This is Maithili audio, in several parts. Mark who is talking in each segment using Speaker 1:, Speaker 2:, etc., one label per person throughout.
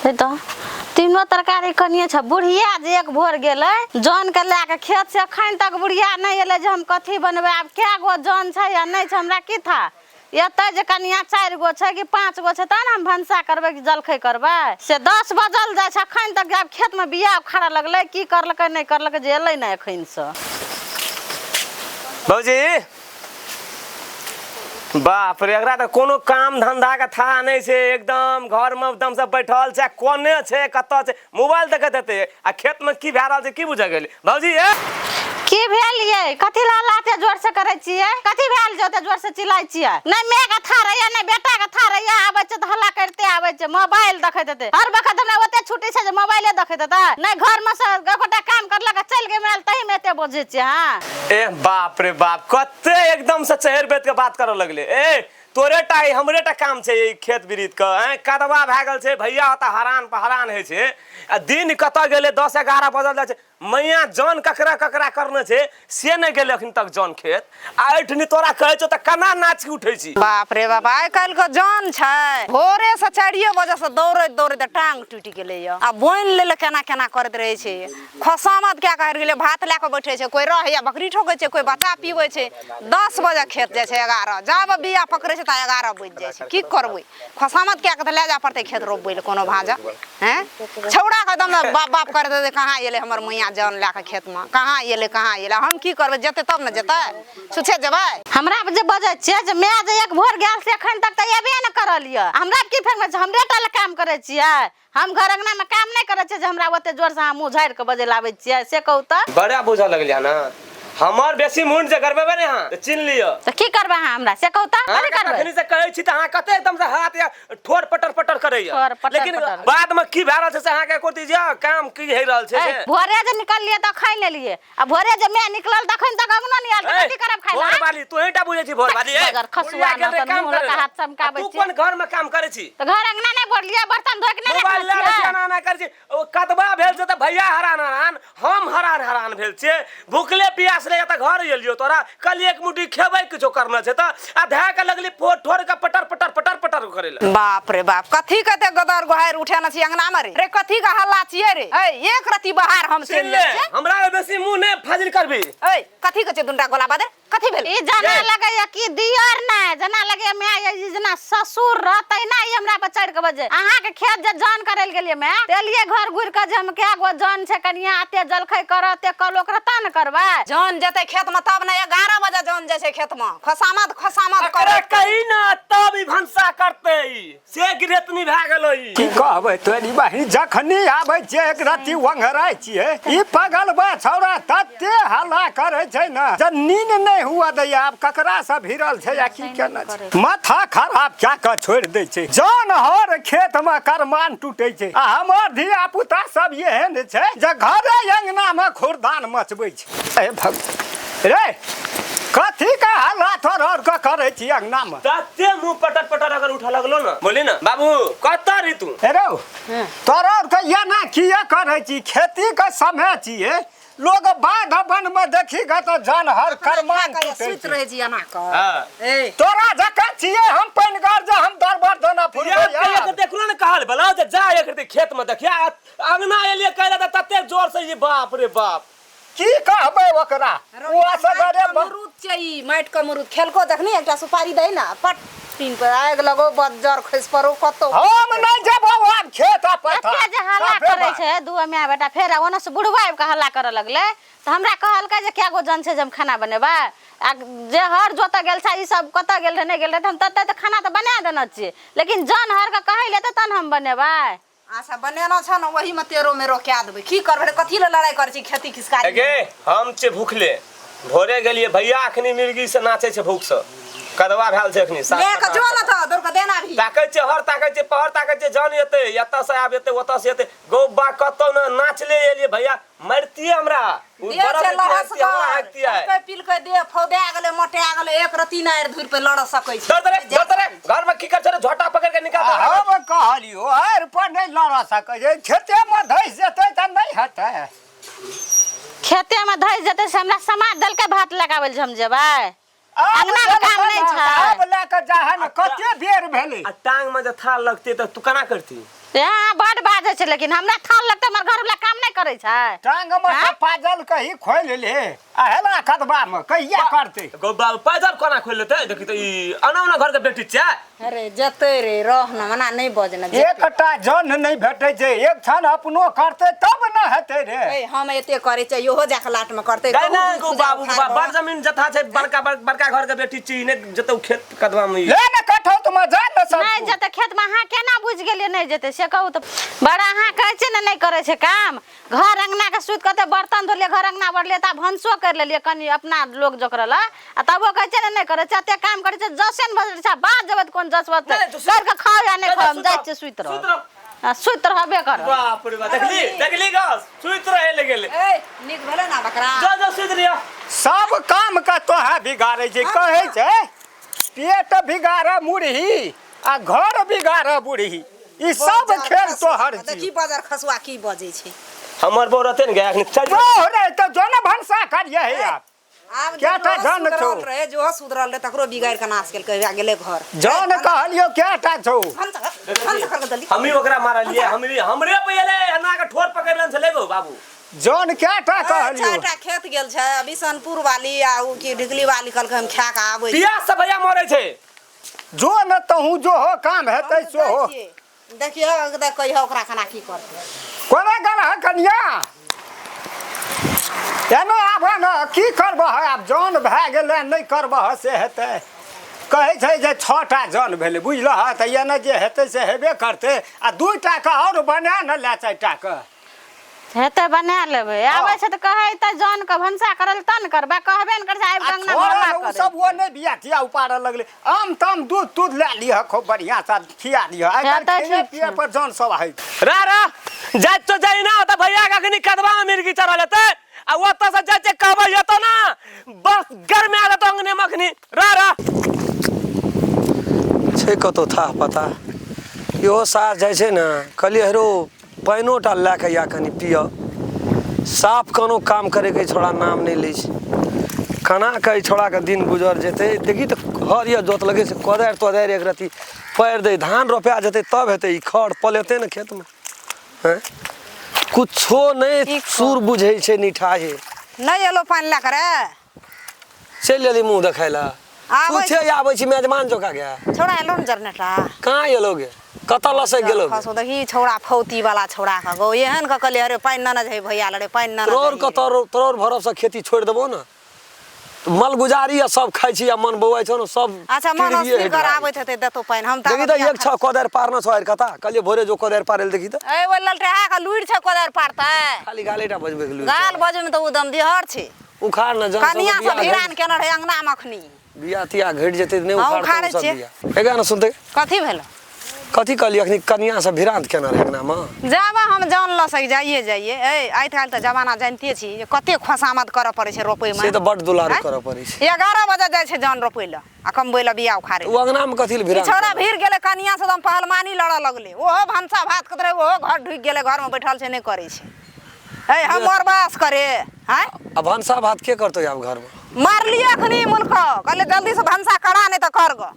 Speaker 1: हे तऽ तीनो तरकारी कनिए छै। बुढ़िया जे एक भोर गेलै जन के लए के खेत से, अखन तक बुढ़िया नहि एलै जे हम कथी बनबै। आब कए गो जन छै या नहि छै हमरा की था। एतै जे कनिया 4 गो छै कि 5 गो छै तहन हम भनसा करबै कि जलखै करबै। से 10 बजल जाइ छै, अखन तक आब खेतमे बिया उखाड़ऽ लगलै, की करलकै नहि करलकै जे एलै नहि अखनसँ।
Speaker 2: भौजी बाप रे, एकरा तऽ कोनो काम धंधा के था नहि छै। एकदम घर मे एकदम से बैठल छै, कोने छै कतऽ छै, मोबाइल देखैत हेतै आ खेत मे की भए रहल छै की बुझऽ गेलै भौजी? ए
Speaker 1: की भेल ये? कथी ला हल्ला एते जोर से करै छियै? कथी भेल जे ओते जोर से चिल्लाइ छियै? नहि माय के था रहैया, नहि बेटा के था रहैया, आबै छै तऽ हल्ला करिते आबै छै। मोबाइल देखैत हेतै हर वक्त। हमरा ओते छुट्टी छै जे मोबाइले देखैत हेतै? नहि घर मे से एकोटा काम करलक आ चलि गेल तही मे एते बजै छियै अहाँ?
Speaker 2: ए बाप रे बाप, कते एकदम से चहर बेत के बात करऽ लगले। ए तोरे टा ई हमरे टा काम छै ई खेत बिरीत के? आँय, कदवा भए गेल छै, भैया ओतऽ हरान पर हरान होइ छै आ दिन कतऽ गेलै, 10-11 बजल जाइ छै। मैया जन ककरा ककरा करने छै से नहि गेलै अखन तक जन खेत आ एहिठनी तोरा कहै छौ तऽ केना नाचि के उठै छी?
Speaker 3: बाप रे बाप, आइ काल्हि के जन छै, भोरे से 4 बजे से दौड़ैत दौड़ैत टांग टूटि गेलै यऽ आ बोनि लेल केना केना करैत रहै छै। खोसामत कए कऽ हारि गेलै, भात लए कऽ बैठै छै, कोइ रहैया बकरी ठोकै छै, कोइ बच्चा पीबै छै। 10 बजे खेत जाइ छै, 11 जाब बिया पकड़ै छै तऽ 11 बजि जाइ छै। की करबै, खोसामत कए कऽ तऽ लए जाय पड़तै खेत रोपबै लए कोनो भाँज। हैं छौड़ा के एकदम बाप बाप करैत रहतै, कहाँ एलै हमर मैया जन लए कऽ खेतमे, कहाँ एलै, कहाँ एलै? हम की करबै, जेतै तब ने जेतै, छुछे जेबै?
Speaker 1: हमरा जे बजै छियै जे माय जे एक भोर गेल से एखन तक तऽ एबे ने करल यऽ, हमरा की फेर हमरे टा लए काम करै छियै? हम घर अंगना में काम नहीं करै छियै जे हमरा ओते जोर से अहाँ मुँह झाड़ि के बजै लाबै छियै, से कहू तऽ?
Speaker 2: बड़ा बुझऽ लगलियै ने, हमर बेसी मुंड जे गरबेबै ने अहाँ तऽ चिन्ह लिअ।
Speaker 1: तऽ की करबै अहाँ हमरा, से कहू तऽ? कथी
Speaker 2: अहाँके
Speaker 1: करबै?
Speaker 2: तखनी से कहै छी तऽ अहाँ कते एकदम से हाथ या ठोर पटर पटर करैया,
Speaker 1: ठोर पटर
Speaker 2: लेकिन
Speaker 1: पटर।
Speaker 2: बाद में की भए रहल छै से अहाँके एको चीज या काम की होइ रहल छै
Speaker 1: ए,
Speaker 2: से?
Speaker 1: भोरे जे निकललियै तऽ खाइ लेलियै आ भोरे जे माय निकलल तखन तक अंगनो नहि आयल तऽ कथी करब खाइ
Speaker 2: भोर
Speaker 1: लए?
Speaker 2: वाली तोही टा बुझै छी भोर वाली। ए,
Speaker 1: बगर खसुआ
Speaker 2: बुढ़िया गेल
Speaker 1: न
Speaker 2: रहे
Speaker 1: तऽ
Speaker 2: काम
Speaker 1: मुँह लऽ
Speaker 2: करे
Speaker 1: कऽ
Speaker 2: लए।
Speaker 1: हाथ चमकाबै
Speaker 2: आ तू
Speaker 1: छियै।
Speaker 2: कोन घर में काम करै छी?
Speaker 1: तऽ घर अंगना नहि बोरलियै, बर्तन धोइ के नहि
Speaker 2: मोबाइल
Speaker 1: रखने
Speaker 2: लए लै छी,
Speaker 1: छियै?
Speaker 2: एना एना करै छी। ओ कदबा भेल छै तऽ भैया हरान हरान, हम हरान हरान भेल छियै। भुखले प्यासले एतऽ घर एलियो, तोरा कहलियै एक मुट्ठी खेबै, किछो करना छै तऽ आ धए के लगली ठोर के पटर पटर पटर पटर करै लए।
Speaker 3: बाप रे बाप, कथी कते गदर गोहारि उठेने छी अंगना में रे? रे कथी के हल्ला छियै रे? ऐ एक रति बाहर हम
Speaker 2: सुन
Speaker 3: चलि
Speaker 2: ले
Speaker 3: जाइ छियै।
Speaker 2: हमरा बेसी मुँह नहि फाजिल करबी।
Speaker 3: ऐ कथी के छै दुनटा गोला बादे, कथी भेल?
Speaker 1: ई जना
Speaker 2: ये।
Speaker 1: लगैया कि दियर नहि, जना लगैया माय ई जेना ससुर रह तहिना ई हमरा पर चढ़ि के बजे। अहाँके खेत जे जन करै लए गेलियै माय, तऽ एलियै घर घुरि के जे हम कए गो जन छै कनिया, एते जलखै करऽ एते कल ओकरा ता ने करबै।
Speaker 3: जन जेतै खेत में तब ने, 11 बजे जन जाइ छै खेत में, खोसामद खोसामद
Speaker 2: एकरा
Speaker 3: करैत।
Speaker 2: कही ना तब ई भनसा करतै, से गिरहतनी भए गेलै ई।
Speaker 4: की कहबै तोरी बहिन, जखनी आबै छियै एक रत्ती ओंघराइ छियै, ई पगलबा छौड़ा तते हल्ला करै छै ने जे नीन नहि हुअ दैया। आब ककरा से भिड़ल छै या की केने छै, माथा खराब कए कऽ छोड़ि दै छै। जन हर खेतमे करमान टूटै छै आ हमर धिया पुता सब एहन छै जे घरे अंगनामे खुरदान मचबै छै। ए भगवान रे, कथी के हल्ला थोड़ और के करै छी अंगना में?
Speaker 2: तते मुंह पटर पटर अगर उठऽ लगलो ना, बोली ना बाबू कतऽ रही तू?
Speaker 4: ए रौ, तोरा और के एना किया करै छी? खेती के समय छियै, लोग बाध वन में देखी ग तऽ जन हर करमान टूटै
Speaker 3: सुति
Speaker 4: छै।
Speaker 3: रहै छी एना कऽ।
Speaker 2: हाँ।
Speaker 3: ए
Speaker 4: तोरा जकाँ छियै हम पनिगर जे हम दरबर देना फुरबै?
Speaker 2: यार एक देखलो ने कहल भला जे जा एक खेत में देखिया, अंगना एलियै कहले तऽ तते जोर से ई बाप रे बाप।
Speaker 4: की कहबै ओकरा, ओ असगरे
Speaker 3: अमरूद छै ई माटि के अमरूद खेलको। जखनी एकटा सुपारी दै ना पट टीन पर आगि लगो, बज्जर खसि पड़ो कतौ।
Speaker 4: हम नहि जेबौ आब खेत आ पथा।
Speaker 1: एते जे हल्ला करै छै दू माय बेटा, फेर ओने से बुढ़वा आबि कऽ हल्ला करऽ लगलै तऽ हमरा कहलकै जे कए गो जन छै जे हम खाना बनेबै आ जे हर जोतऽ गेल छै ई सब कतऽ गेल रहै नहि गेल रहै, तऽ हम तते तऽ खाना तऽ बना देने छियै, लेकिन जन हर के कहै लए तऽ तहन हम बनेबै।
Speaker 3: अच्छा बनेना छ ने, ओही में तेरो मेरो कए देबै। की करबै रे, कथी लए लड़ाइ करै छी खेती खिसकारी?
Speaker 2: गे हम छियै भूखले, भोरे गेलियै, भैया अखनी मिर्गी से नाचै छै भूख से, कदवा भेल छै अखनी।
Speaker 3: ले के जो न तऽ दौड़ के देना भी।
Speaker 2: ताकै छियै हर, ताकै छियै पहर, ताकै छियै जन एतै एतऽ से आब एतै ओतऽ से एतै गौ बा कतौ ने नाचले एलियै। भैया मरतियै हमरा उ
Speaker 3: देह
Speaker 2: बरफ
Speaker 3: छै
Speaker 2: एतियै, हमरा
Speaker 3: लहसगर
Speaker 2: हैतियै।
Speaker 3: खेलकै पिलकै देह फौदा गेलै, मोटा गेलै, एक रत्ती नहि धूर पे लड़ सकै छै।
Speaker 2: दर दर दर दर, घर में की कर छै रे? झोटा पकड़ के निकाल दे।
Speaker 4: हम कहलियो हर पर नहि लड़ सकै छै, खेतेमे धसि जेतै तऽ नहि हेतै?
Speaker 1: खेते में धसि जेतै से हमरा समाज देलकै भात लगाबै लए जे हम जेबै? अंगना मे काम नहि छै।
Speaker 4: आब लए कऽ जाहे ने, कते बेर भेलै।
Speaker 2: आ टांग में जे थाल लगतै तऽ तू केना करती?
Speaker 1: यहाँ बड बाजै छै, लेकिन हमरा थाल लगतै, हमर घरवला काम नहि करै छै।
Speaker 4: टांग में से पाजल कही खोलि ले आ हेला कदबा में कहिया करतै?
Speaker 2: गौ बाबू, पैदल कोना खोलि लेतै? देखी तऽ ई अना उना घर के बेटी छै।
Speaker 3: अरे जतै रे, रह न, मना नहि बज न।
Speaker 4: एकटा जन नहि भेटै छै, एक क्षण अपनो करतै तब न हेतै रे।
Speaker 3: ए, हम एते करै छियै, इहो जाके लाट में करतै।
Speaker 2: गै
Speaker 3: कहू
Speaker 2: ने
Speaker 3: दूध
Speaker 2: गौ
Speaker 3: पूजा
Speaker 2: बाबू,
Speaker 3: उखाड़ब।
Speaker 2: बड़ जमीन जथा छै, बड़का बड़का घर के बेटी छी, नहि जेतौ खेत कदवा में ई।
Speaker 4: ले ने कठौत में जा ने सब।
Speaker 1: नहि जेतै खेतमे, अहाँ केना बुझि गेलियै नहि जेतै से कहू तऽ? बड़ा अहाँ कहै छियै ने नहि करै छै काम। घर अङ्गना के सुति कते बर्तन धोलियै, घर अङ्गना बढ़लियै, तऽ भनसो करि लेलियै कनि अपना लोक जोकर लए, आ तबो कहै छियै ने नहि करै छै। एते काम करै छै, जसे ने बजै छै, बात जेबै तऽ कोन जस बजतै?
Speaker 2: नहि, तऽ सुति-
Speaker 1: करि कऽ खाउ या नहि खाउ, हम
Speaker 2: सुति
Speaker 1: जाइ
Speaker 2: रह,
Speaker 1: छियै, सुति
Speaker 2: सुति
Speaker 1: रहब।
Speaker 2: रह।
Speaker 1: आ, सुति रहबे करब।
Speaker 2: बाप रे बाप, देखली देखली गस सुति रहे ले गेलै।
Speaker 3: ए, नीक भेलै ने बकरा?
Speaker 2: जो जो सुति रहियो।
Speaker 4: सब काम के तोहे बिगाड़ै छै। कहै छै पेट बिगाड़ मुरही आ घर बिगाड़ बुढ़ी, ई सब खेल तोहर
Speaker 3: देखी
Speaker 4: छी।
Speaker 3: बजर खसुआ की बजै छै।
Speaker 2: हमर बौ रहते ने गे अखनी चल।
Speaker 4: बौह रे तऽ जो ने भनसा करियै हे आब।
Speaker 3: आब
Speaker 4: क्या टा
Speaker 3: जो
Speaker 4: जन
Speaker 3: सुधरल
Speaker 4: छौ?
Speaker 3: रहे, जो सुधरल रहे तकरो बिगाड़ि के नाश केलकै, भए गेलै घर।
Speaker 4: जन कहलियौ कएटा छौ?
Speaker 3: भनसा भनसा कर के जल्दी।
Speaker 2: हमही ओकरा मारलियै, हमरी हमरे पे एलै, एना के ठोर पकड़ि लेने छलै गौ बाबू।
Speaker 4: जन कएटा कहलियौ?
Speaker 3: चारिटा खेत गेल छै, बिशनपुर वाली आ उ की ढिकली वाली कहलकै हम खा के आबै छी।
Speaker 2: पियास से भैया मरै छै।
Speaker 4: जो ने तहूँ जो हो काम हेतै
Speaker 3: हम
Speaker 4: सो हो।
Speaker 3: जाइ छियै। देखियौ देख कहियो ओकरा खाना की करतै।
Speaker 4: कोना गेल है कनिया? एनो आबऽ ने, की करबह आब? जन भए गेलै, नहि करबह से हेतै? कहै छै जे 6टा जन भेलै, बुझलह? तऽ एने जे हेतै से हेबे करतै, आ 2टाके आओर बना ने ले, 4टाके
Speaker 1: हेतै, बना लेबै। आबै छै तऽ कहै तऽ जनके भनसा करल तब ने करबै, कहबे ने करै छै, आबि
Speaker 4: आ
Speaker 1: कऽ अङ्गना
Speaker 4: छोड़ऽ
Speaker 1: हल्ला
Speaker 4: ने, ओ
Speaker 1: करै
Speaker 4: सब ओ नहि बिया तिया उपाड़ऽ लगलै। आम ताम दूध तूध लए लिहऽ, खूब बढ़िआँ से खिया दिहऽ। आइ काल्हि
Speaker 1: हेतै,
Speaker 4: खेने
Speaker 1: ठीक
Speaker 4: पिए
Speaker 1: छै।
Speaker 4: पर जन सब हइ।
Speaker 2: रा रा जाइत तो जाइ ना, तऽ भैया के अखनी कदवा में मिर्गी चढ़ल हेतै, आ ओतऽ से जाइ छै कहबै हेतौ ना, बस गरमे आ जेतौ अंगने में अखनी। रा रा
Speaker 5: छै कतहु थाह पता? इहो सार जाइ छै ने, कहलियै हेरो पानिओ टा लए कऽ या कनि पियऽ। साफ कोनो काम करैके छौड़ा नाम नहि लै छै। केना कऽ एहि छौड़ाके दिन गुजर जेतै? देखी तऽ हर यऽ जोत लगै छै, कोदारि तोदारि एक रत्ती पारि दै, धान रोपा जेतै तब हेतै। ई खर पलेतै ने खेतमे? आँय, कुछो नहि सुर बुझै छै निठाहे।
Speaker 3: नहि एलो पानि लए कऽ रे?
Speaker 5: चलि एली मुँह देखै लए।
Speaker 3: आबै।
Speaker 5: छुछे आबै छी मेजमान जोका गे।
Speaker 3: छौड़ा एलो ने जरनेटा?
Speaker 5: कहाँ एलो गे? कतऽ लसकि गेलो गे?
Speaker 3: खसो देखी छौड़ा फौती वाला छौड़ा के गो एहन के कहलियै, अरे पानि न ने जही भैया लड़े, पानि न ने
Speaker 5: तोर
Speaker 3: जही।
Speaker 5: कतऽ तोर भरोसा? खेती छोड़ि देबो ने, मलगुजारी आ सब खाइ छी आ मन बौआइ छौ ने सब।
Speaker 3: अच्छा मन
Speaker 5: टिरबिये
Speaker 3: अस्थिर
Speaker 5: हेट
Speaker 3: कर
Speaker 5: भए
Speaker 3: आबैत हेतै, देतो पानि हम।
Speaker 5: देखी तऽ एक छह कोदारि पारना छौ आरि कता, कहलियै भोरे जो कोदारि पारै लए, देखी तऽ।
Speaker 3: ए, ओहि ललटेहा के लुरि छै कोदारि पारतै?
Speaker 5: खाली गाले टा बजबै के लुरि
Speaker 3: गाल
Speaker 5: छै।
Speaker 3: बजबै मे तऽ ओ दम दिहर छै।
Speaker 5: उखाड़ न जन।
Speaker 3: कनिया सब भिरान केने रहै अंगना मे अखनी।
Speaker 5: बिया तिया घटि जेतै तऽ नहि।
Speaker 3: हाँ,
Speaker 5: उखाड़तौ
Speaker 3: उखाड़ै
Speaker 5: सब
Speaker 3: छियै।
Speaker 5: बिया एगा ने सुनतै।
Speaker 3: कथी भेल?
Speaker 5: कथी कहलियै अखनी? कनिया सब भिरांत केने रहै अंगना मे।
Speaker 3: जाबऽ हम जान लऽ सक जाइए जाइए। ए, आइ काल्हि तऽ जमाना जानिते छी जे कते खोसामद करऽ पड़ै छै रोपै मे।
Speaker 5: से तऽ बड्ड दुलारू
Speaker 3: आँय?
Speaker 5: करऽ पड़ै छै।
Speaker 3: 11 बजे जाइ छै जन रोपै लए आ कमबै लए, बिया उखाड़ै
Speaker 5: ओ अंगना मे कथी लए
Speaker 3: ई
Speaker 5: भिरांत
Speaker 3: छौड़ा
Speaker 5: केने?
Speaker 3: भीड़ गेलै, कनिया से एकदम पहलवानी लड़ऽ लगलै। ओहो भनसा भात करैत रहै, ओहो घर ढुकि गेलै, घरमे बैठल छै, नहि करै छै। ए, हम मरबास करे आँय?
Speaker 5: आ भनसा भात के करतौ आब घरमे?
Speaker 3: मारलियै अखनी मुल्क, कहलियै जल्दी से भनसा करा, नहि तऽ कर गऽ,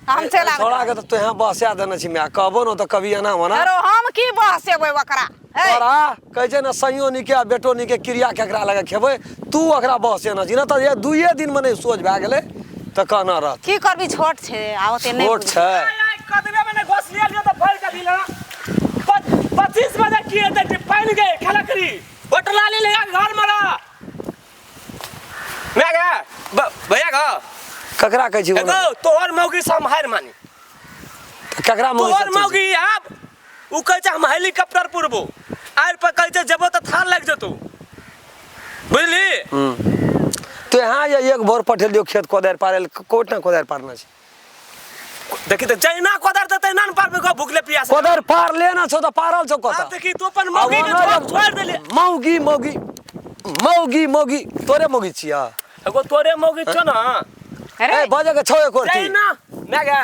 Speaker 3: हम चलि आबै।
Speaker 5: छौड़ा के तऽ तोहे बहसा देने छी माय, कहबो न तऽ कभी एना ओना।
Speaker 3: अरे हम की बहसेबै ओकरा? ए,
Speaker 5: तोरा कहै छै ने सैयो नीके आ बेटो नीके, क्रिया केकरा लगे खेबै? तू ओकरा बहसेने छी ने तऽ ये दुइये दिन मे नहि सोझ भए गेलै तऽ कहना रहत।
Speaker 3: की करबी, छोट छै आ ओते नहि
Speaker 5: छोट
Speaker 3: बुझै।
Speaker 5: छै।
Speaker 2: कदबे में घोसलिया लियो तऽ भरि कभी लेना 25 बजे की हेतै? पानि गए खलकरी होटला ले ले घर में रह मैं गे भैया ग।
Speaker 5: ककरा कहै छी?
Speaker 2: एगो तोहर मौगी से हम हारि मानी।
Speaker 5: ककरा मौगी?
Speaker 2: तोहर मौगी आब उ कहै छै हम हेलीकॉप्टर पुरबो, आर पर कहै छै जेबो तऽ थार लागि जेतौ, बुझली?
Speaker 5: तो यहाँ ये एक भोर पठेलियो खेत कोदारि पारै लए, कोट ना कोदारि पारना छै।
Speaker 2: देखी तऽ जहिना कोदारि देतै तहिना ने पारबै गो, भुखले पियास।
Speaker 5: कोदारि पार ले ना छौ तऽ पारल छौ कतऽ?
Speaker 2: आब देखी तू अपन मौगी के छोड़ देली।
Speaker 5: मौगी मौगी मौगी मौगी, तोरे मौगी छिया?
Speaker 2: एगो तोरे मौगी छौ ना।
Speaker 3: अरे
Speaker 5: ए, बजे के छौ एको रत्ती।
Speaker 2: जहिना मैं गे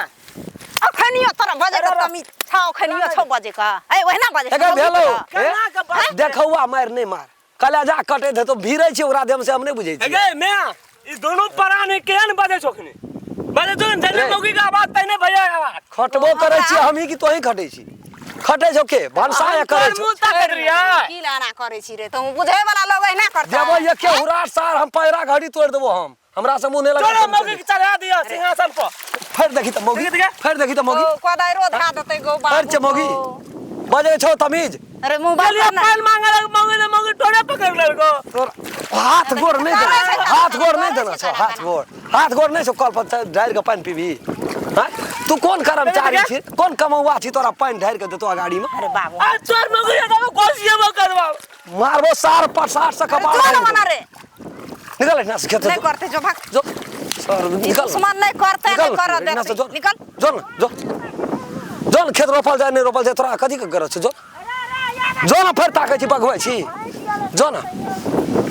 Speaker 3: अखनियो तोरा बजे के तमीज छौ? अखनियो छौ बजे के? ए, ओहिना बजे
Speaker 5: एकर भेलौ।
Speaker 2: केना के बात?
Speaker 5: देखौआ मारि नहि मार, कलेजा कटैत हेतौ, भिड़ै छै ओकरा देह से, हम नहि बुझै छियै।
Speaker 2: गे मैं ई दोनों प्राणी केहन बजै छौ? अखनी बजै छौ ने जहिना
Speaker 5: रे।
Speaker 2: मौगी के आवाज तहिने भैया के आवाज।
Speaker 5: खटबो करै छियै हमही कि तोही खटै छी? खटै छौ के भनसा या करै छौ
Speaker 2: मुंह ताकैत रहियै
Speaker 3: की लाना करै छी रे तू बुझै वाला लोग एना करतै
Speaker 5: देबो एके हुरार सार हम पैरा घड़ी तोड़ देबो हम हमरा से मुंह नहीं लगा
Speaker 2: चलो मौगी के चढ़ा दियो सिंहासन पर
Speaker 5: फेर देखी त मौगी
Speaker 2: देखी देखी।
Speaker 5: फेर देखी त मौगी
Speaker 3: ओ कोदाइरो धा देतै गौ बाबू
Speaker 5: फेर छे मौगी बजै छौ तमीज
Speaker 3: अरे मुंह बंद
Speaker 2: चलिए
Speaker 3: कर ना
Speaker 2: पाल मांगे लग मौगी ने मौगी टोरे पकड़ लेलको
Speaker 5: तोर हाथ गोर नहीं देना हाथ गोर नहीं देना छौ हाथ गोर हाथ गोर नहीं छौ कल पर ढारि के पानि पीबी हाँ तू कोन कर्मचारी छी कोन कमौआ छी तोरा पानि ढारि के देतो गाड़ी में
Speaker 3: अरे बाबू
Speaker 2: आ चोर मौगी के तो कोसिए करवा
Speaker 5: मारबो सार पसार से
Speaker 3: अरे
Speaker 5: कपार
Speaker 3: जो ना
Speaker 5: ढारि
Speaker 3: मना
Speaker 5: देबो।
Speaker 3: रे
Speaker 5: निकल एहिना से खेत से
Speaker 3: नहीं करते जो भाग
Speaker 5: जो सर
Speaker 3: ई
Speaker 5: निकल
Speaker 3: दुश्मन नहीं करते नहीं
Speaker 5: निकल
Speaker 3: कर
Speaker 5: एहिना से
Speaker 3: देते
Speaker 5: जो
Speaker 3: निकल
Speaker 5: जो न जो जो न खेत रोपल जाए नहीं रोपल जाए तोरा कथी के गरज छै जो जो न फेर ताकै छी बगबै छी जो न।